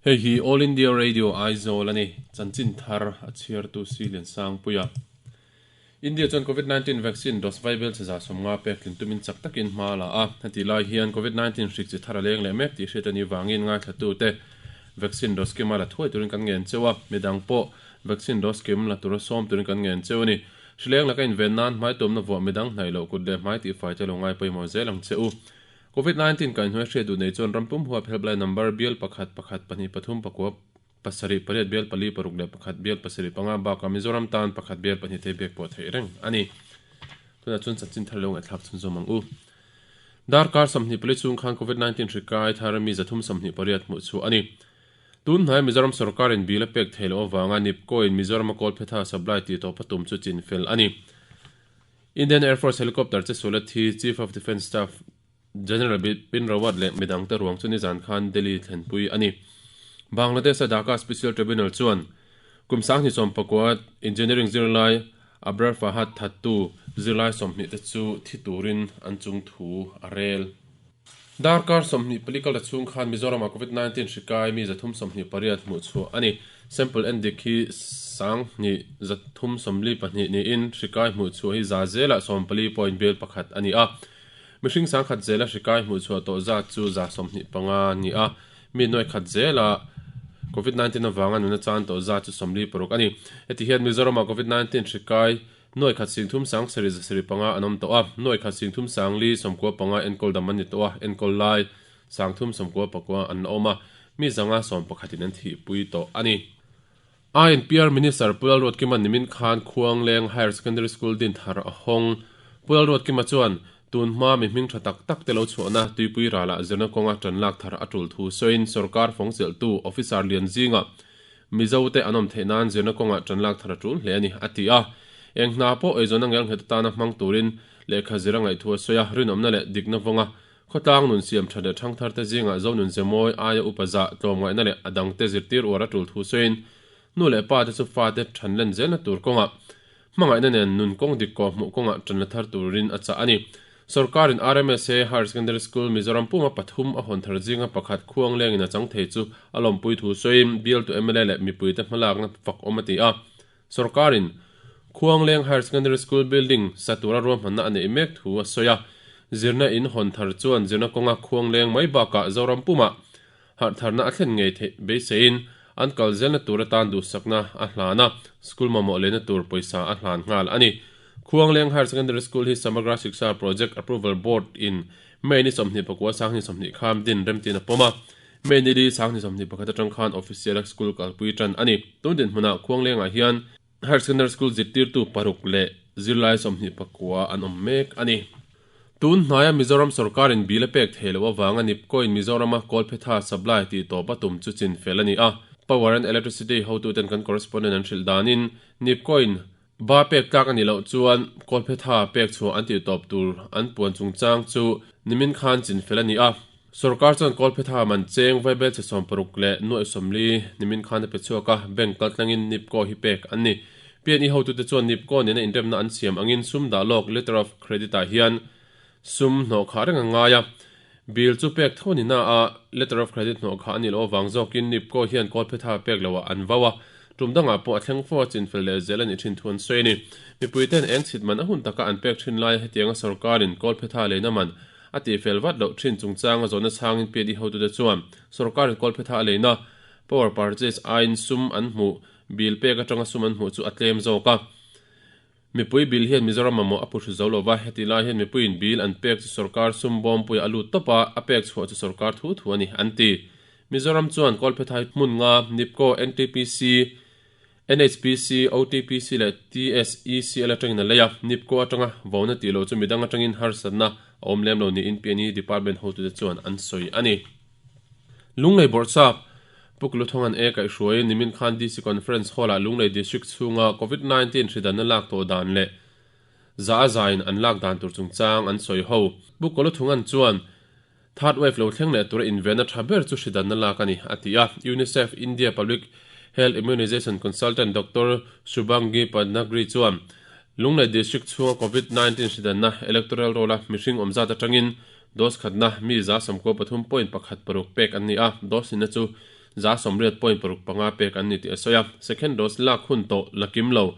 Hei hi All India Radio Aizawl a ni. Chanchin thar a chhiartu Si Liansangpuia. India chuan Covid 19 vaccine dose vaibel che 150 pek tlin tumin chak takin hma a la a. Heti lai hian Covid 19 hrik chi thar a leng leh mek tih hriat a nih vangin ngaithlatute vaccine dose kima la thuai turin kan ngen cheu a. Midang pawh vaccine dose kim la tura sawm turin kan ngen cheu a ni. Hrileng laka inven nan hmaitumna vuah midang hnaih loh kut leh hmai tihfai te lo ngai pawimawh zel ang che u. Covid 19 kaihhnuai hriat duh nei chuan rampum huap helpline number bial pakhat pakhat pahnih pathum pakua pasarih pariat bial pali paruk leh pakhat bial pasarih panga bakah Mizoram tan pakhat bial pahnih te biak pawh theih reng a ni. Tunah chuan chanchin thar lo ngaihthlak chhunzawm ang u. Darkar 24 chhung khan Covid 19 hri kai thar mi 328 hmuh chhuah a ni. Tun hnai Mizoram sorkarin bill a pek theih loh avanga Nipco in Mizoram a kawlphetha supply tih tawp a tum chu chin fel a ni. Indian Air Force helicopter che sual a thi Chief of Defence Staff General Bipin Rawat leh midang te ruang chu nizan khan Delhi thlenpui a ni. Bangladesh a Dhaka Special Tribunal chuan kum 2019 engineering zirlai Abrar Fahad thattu zirlai 20 te chu thi turin an chung thu a rel. Darkar 24 kal ta chhung khan Mizoram-ah Covid 19 hri kai mi 328 hmuh chhuah a ni. Sample en dik hi 2342 niin hri kai hmuh chhuah hi za zelah 14.1 a ni a. Mihring 100 zela hri kai hmuh chhuah tawh zat chu 25 ni a. Mi nuai khat zela Covid 19 avanga nuna chan tawh zat chu 46 a ni. Heti hian Mizoram-ah Covid 19 hri kai Nuai khat sing thum sang sarih za sarih panga an awm tawh a, nuai khat sing thum sang li sawmkua panga enkawl dam an ni tawh a, enkawl lai sang thum sawmkua pakua an la awm a, mi zanga sawm pakhatin an thihpui tawh a ni. INPR Minister Pu Lalruatkima nimin khan Khuangleng Higher Secondary School din thar a hawng. Pu Lalruatkima chuan, tun hma mi hming tha tak tak te lo chhuahna tuipui ralah zirna kawnga tan lak thar a tul thu sawiin sorkar fawngchelhtu officer lian zingah Mizo te an awm theih nan zirna kawngah tan lak thar a tul hle a ni, a ti a. Eng hna pawh eizawnna ngelnghet atana hmang turin lehkha zir a ngaih thu a sawi a, rinawmna leh dikna vawnga khawtlang nun siam tha leh thangthar te zingah zo nun ze mawi aia upa zah tlawmngaihna leh a dangte zirtir uar a tul thu sawiin nu leh pa te chu fate than len zelna tur kawngah hmangaihna nen nun kawng dik kawh hmuh kawngah tan la thar turin a chah a ni. Sorkarin RMSA Higher Secondary School Mizoram puma pathum a hawn thar zinga pakhat khuang lengin a chang thei chu a lawmpui thu sawiin bialtu mla leh mipuite hmalakna fak awm a ti a. Sorkarin Khuangleng Higher Secondary School building sa tura ruahmanna a neih mek thu a sawi a. Zirna in hawn thar chuan zirna kawnga khuangleng mai bakah Zoram pumah harh tharna a thlen ngei theih beiseiin an kal zelna tur atan duhsakna a hlan a, school mamawh lehna tur pawisa a hlan nghal a ni. Khuangleng Higher Secondary School hi Samagra Shiksha Project Approval Board in May ni 24 2020 khan din remtin a pawm a, May ni li 2021 atang khan official a school kalpui tan a ni. Tun dinhmunah Khuanglengah hian Higher Secondary School zirtirtu paruk leh zirlai 24 an awm mek a ni. Tun hnaia Mizoram sorkarin bill a pek theih loh avanga Nipco-in Mizorama kawlphetha supply tih tawp a tum chu chin fel a ni a. Power and Electricity hotuten kan correspondent an hrilh danin Nipco-in ba pek tlak a nih loh chuan kawlphetha pek chhuah an tih tawp tur an puan chungchang chu nimin khan chin fel a ni a. Sorkar chuan kawlphetha man cheng vaibel che 60 leh nuaih 40 nimin khan a pe chhuak a, bank kaltlangin Nipco hi pek an ni. PNE hotute chuan Nipco nena inremna an siam angin sum dah lawk letter of credit ah hian sum hnawh khah reng a ngai a, bill chu pek tho a ni na a, letter of credit hnawh khah a nih loh avang zawkin Nipco hian kawlphetha pek loh ah an vau a, tum dangah pawh a thleng fo a chinfel leh zel a nih thin thu an sawi a ni. Mipuiten eng chhit man a hun taka an pek thin laia hetianga sorkarin kawlphetha leina man a tihfel vat loh thin chungchanga zawhna chhangin PAD hotute chuan sorkarin kawlphetha a leina power purchase aiin sum an hmuh bill pek atanga sum an hmuh chu a tlem zawk a. Mipui bill hian Mizoram mamawh a phuhru zo lova, heti lai hian mipuiin bill an pek chu sorkar sum bawmpuia a lut tawp a, a pek chhuah chu sorkar thu thu a ni, an ti. Mizoram chuan kawlphetha hi hmun nga, Nipco, NTPC, NHPC, OTPC leh TSECL atangin a lei a, Nipco atanga vona tih loh chu midang atangin harsatna a awm lem lo niin PNE department hotute chuan an sawi a ni. Lunglei bawrhchak Pu Kuluthawng-a'n e kaihhruaiin nimin khan DC Conference Hall-ah Lunglei District chhunga Covid 19 hridanna lak tawh dan leh za a zain an lak dan tur chungchang an sawi ho. Pu Kuluthunga'n chuan Third wave lo thleng leh tura invenna tha ber chu hridanna lak a ni, a ti a. UNICEF India Public Health Immunization Consultant Doctor Shubhangi Patnagri chuan Lunglei District chhunga Covid 19 hridanna electoral roll-a mihring awm zat atangin dose khatna mi 93.16 pek an ni a, dose nihna chu 80.65 pek an ni tih a sawi a. Second dose lak hun tawh la kim lo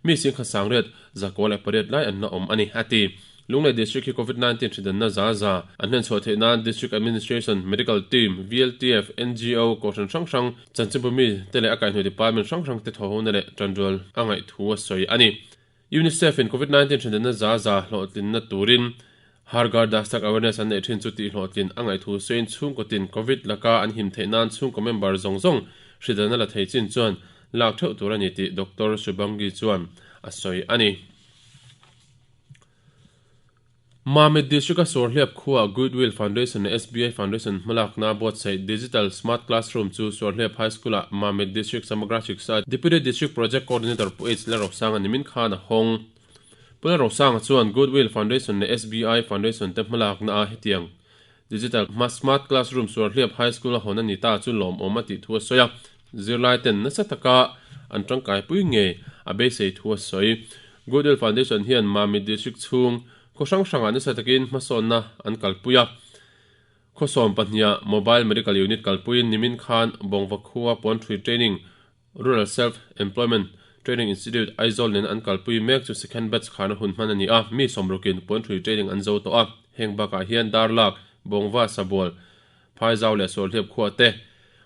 mi 1908 lai an la awm a ni, a ti. Lunglei District hi Covid 19 hridanna za za an hlen chhuah theih nan District Administration, Medical Team, VLTF, NGO, Kohhran hrang hrang, Chanchinbu mi te leh a kaihhnawih department hrang hrang te thawhhona leh tanrual a ngaih thu a sawi a ni. UNICEF in Covid 19 hridanna za za hlawhtlinna turin Har Ghar Dastak Awareness an neih thin chu tih hlawhtlin a ngaih thu sawiin chhungkaw tin Covid laka an him theih nan chhungkaw member zawng zawng hridanna la thei chin chuan lak theuh tur a ni tih Doctor Shubhangi chuan a sawi a ni. Mamit District-a Suarhliap khuaa Goodwill Foundation leh SBI Foundation hmalakna buatsaih Digital Smart Classroom chu Suarhliap High School-ah Mamit District Samagra Shiksha Deputy District Project Coordinator Pu H Lalrosanga nimin khan a hawng. Pu Lalrosanga chuan Goodwill Foundation leh SBI Foundation te hmalakna a hetiang Digital Smart Classroom Suarhliap High School-a hawn a ni ta chu lawmawm a tih thu a sawi a, zirlaiten nasa taka an tangkaipui ngei a beisei thu a sawi. Goodwill Foundation hian Mamit District chhung khaw hrang hrangah nasa takin hmasawnna an kalpui a. Khaw sawm pahniha Mobile Medical Unit kalpuiin nimin khan Bawngva khua Puanthui Training Rural Self Employment Training Institute Aizawl nen an kalpui mek chu second batch kharna hun hman a ni a, mi sawmrukin Puanthui Training an zo tawh a. Heng bakah hian Darlak, Bawngva, Sabual, Phaizau leh Sualhliap khua te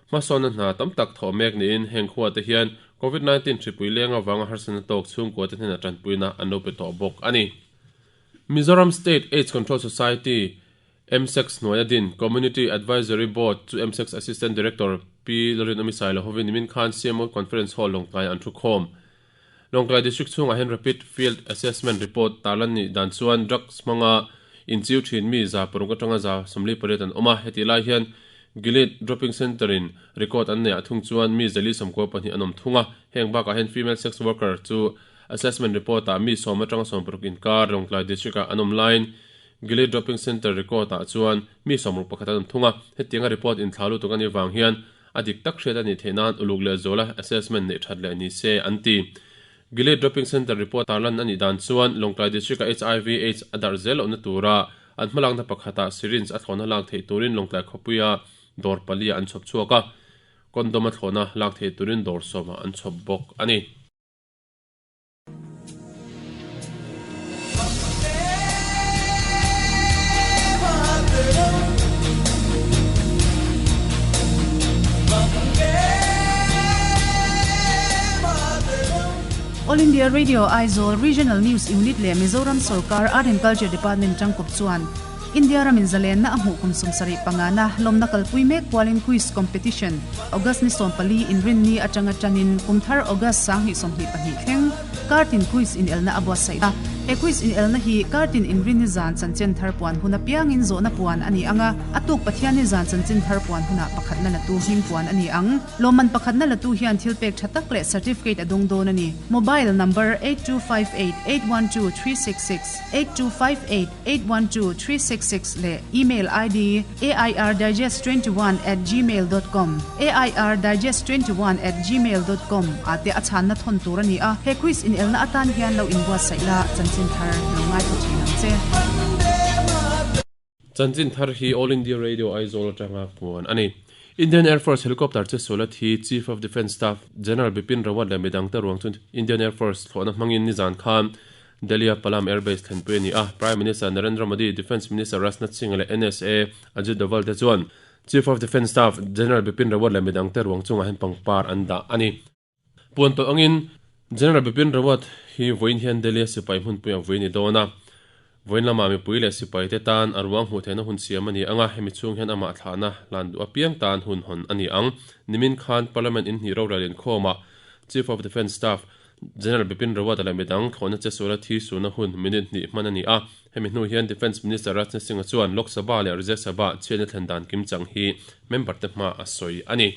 hmasawnna hna tam tak thawh mek niin heng khua te hian Covid 19 hripui leng avanga harsatna tawk chhungkua te hnenah tanpuina an lo pe tawh bawk a ni. Mizoram State Aids Control Society, MSECS, hnuaia din Community Advisory Board chu MSECS Assistant Director Pi Lalrinawmi Sailo hovin nimin khan CMO Conference Hall Lawngtlaiah an thu khawm. Lawngtlai District chhungah hian Rapid Field Assessment Report tarlan nih dan chuan drugs hmanga inchiu thin mi 600 atanga 48 an awm a, hetih lai hian Gilead Dropping Centre in record an neih ah thung chuan mi 492 an awm thung a, heng bakah hian female sex worker chu assessment report ah mi 10 atanga 60 inkar Lawngtlai District ah an awm laiin Gilead Dropping Centre record ah chuan mi 61 an awm thung a, hetianga report inthlau lutuk anih vang hian A dik tak hriat a nih theih nan uluk leh zuala assessment neih that leh ni se an ti. Gilead Dropping Centre report tarlan a nih dan chuan Lawngtlai District-a HIV AIDS a darh zel lohna tura an hmalakna pakhatah syringe a thlawhna lak theih turin Lawngtlai khawpuia dawr pali-ah an chhawp chhuak a, condom a thlawhna lak theih turin dawr sawmah an chhawp bawk a ni. All India Radio Aizawl Regional News Unit leh Mizoram Sorkar Art and Culture Department tangkawp chuan India ramin zalenna a hmuh kum sawmsarih pangana lawmna kalpui mek kualin Quiz Competition August ni 14 inrinni atanga tanin kumthar August 2022 thleng kartin quiz inelna a buatsaih a. He quiz inelna hi kartin inrinni zan chanchin thar puan hun apiangin zawhna puan a ni ang a, a tuk Pathianni zan chanchin thar puan hunah pakhatna latu hming puan a ni ang. Lawmman pakhatna latu hian thil pek tha tak leh certificate a dawng dawn a ni. Mobile number 8258812366, 8258. 812-366 leh email ID airdigest21 at gmail dot com, airdigest21 at gmail dot com, ah te a chhanna thawn tur a ni a. He quiz inelna atan hian lo inbuatsaih la, chanchin thar lo ngaithla thin ang che. Chanchin thar hi All India Radio Aizawl atanga puan a ni. Indian Air Force helicopter che sual a thi Chief of Defence Staff General Bipin Rawat leh midangte ruang chu Indian Air Force thlawhna hmangin nizan khan Delhi-a Palam Air Base thlenpui a ni a. Prime Minister Narendra Modi, Defence Minister Rajnath Singh leh NSA Ajit Doval te chuan Chief of Defence Staff General Bipin Rawat leh midangte ruang chungah hian pangpar an dah a ni. Puan tawh angin General Bipin Rawat hi vawiin hian Delhi-a sipai hmunpuiah vui a ni dawn a. Vawiin lamah mipui leh sipaite tan a ruang hmuh theihna hun siam a ni ang a, hemi chhung hian amah thlahna hlan duh apiang tan hun hawn a ni ang. Nimin khan Parliament inhnih rorel inkhawmah Chief of Defence Staff General Bipin Rawat leh midang thlawhna che suala thi suhna hun minute hnih hman a ni a. Hemi hnu hian Defence Minister Rajnath Singh-a chuan Lok Sabha leh Rajya Sabha chhiatna thlen dan kimchang hi member te hma a sawi a ni.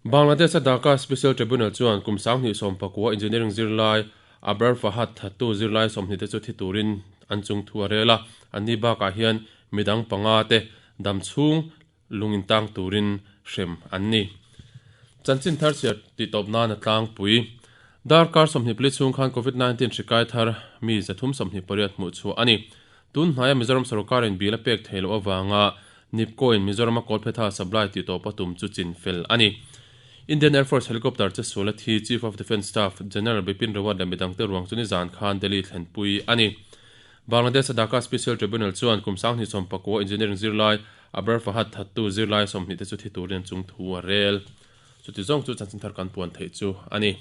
Bangladesh-a Dhaka Special Tribunal chuan kum 2019 engineering zirlai Abrar Fahad thattu zirlai 20 te chu thi turin an chung thu a rel a. Anni bakah hian midang panga te dam chhung lung intang turin hrem an ni. Chanchin thar chhiar tih tawp nan a tlangpui. Darkar 24 chhung khan Covid 19 hri kai thar mi 328 hmuh chhuah a ni. Tun hnaia Mizoram sorkarin bill a pek theih loh avanga NEEPCO in Mizorama kawlphetha supply tih tawp a tum chu chin fel a ni. Indian Air Force helicopter che sual a thi Chief of Defence Staff General Bipin Rawat leh midangte ruang chu nizan khan Delhi thlenpui a ni. Bangladesh-a Dhaka Special Tribunal chuan kum 2019 engineering zirlai Abrar Fahad thattu zirlai 20 te chu thi turin an chung thu a rel. Chuti zawng chu chanchin thar kan puan theih chu a ni.